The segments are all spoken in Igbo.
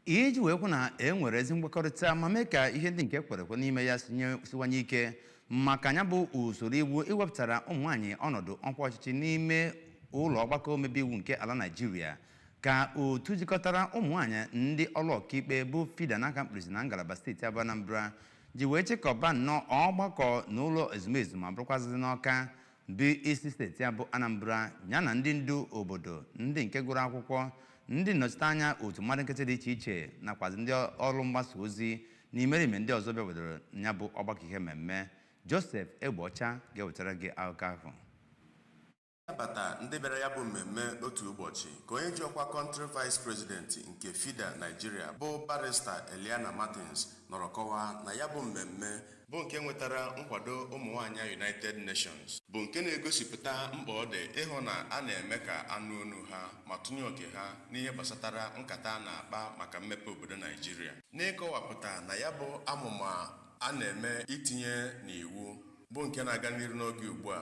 Iji wee hụ na e nwere ezi nkwekọrịta ma mee ka ihe ndị nke kwere ekwe n'ime ya siwanye ike maka ya bụ usoro iwu iwepụtara ụmụ nwaanyị ọnọdụ ọkwa ọchịchị n'ime ụlọ ọgbakọ omebe iwu nke ala Naịjirịa, ka otu jikọtara ụmụ nwaanyị ndị ọrụ ọkaikpe bụ FIDA n'aka mkpirisi na ngalaba steeti abụ Anambra ji wee chịkọba nnọọ ọgbakọ n'ụlọ ezumezu ma bụrụkwazị n'Ọka bụ isi steeti abụ Anambra, ya na ndị ndu obodo, ndị nke gụrụ akwụkwọ, ndị nnọchiteanya otu mmadụ nkịtị dị iche iche, nakwazi ndị ọrụ mgbasa ozi na imerime ndị ọzọ bịawedoro ya bụ ọgbakọ ihe mmemme. Joseph Egbeọcha ga-ewetara gị akụkọ ahụ. Nabata ndị bịara ya bụ mmemme otu ụbọchị ka onye ji ọkwa Country Vice President nke FIDA Nigeria bụ Barrister Eliana Martins nọrọ kọwaa na ya bụ mmemme bụ nke nwetara nkwado ụmụ nwaanyị United Nations, bụ nke na-egosipụta mkpa ọ dị ịhụ na a na-eme ka anụ onu ha ma tụnye oke ha n'ihe gbasatara nkata a na-akpa maka mmepe obodo Naijiria. N'ịkọwapụta na ya bụ amụma a na-eme itinye n'iwu bụ nke na-aga n'iru n'oge ugbu a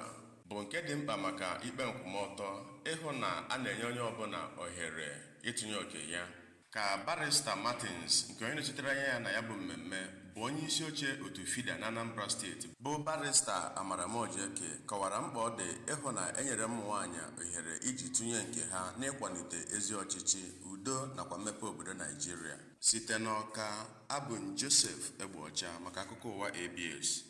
bụ nke dị mkpa maka ikpe nkwụmọtọ, ịhụ na a na-enye onye ọbụla ohere ịtụnye oke ya, ka Barrister Martins, nke onye nọchitere anya ya na ya bụ mmemme bụ onye isi oche otu FIDA na Anambra Steeti bụ Barrister Amara Mojeke, kọwara mkpa ọ dị ịhụ na enyere ụmụ nwaanyị ohere iji tụnye nke ha n'ịkwalite ezi ọchịchị, udo nakwa mmepe obodo Naijiria. Site n'Ọka, abụ m Joseph Egbeọcha maka akụkọ ụwa ABS.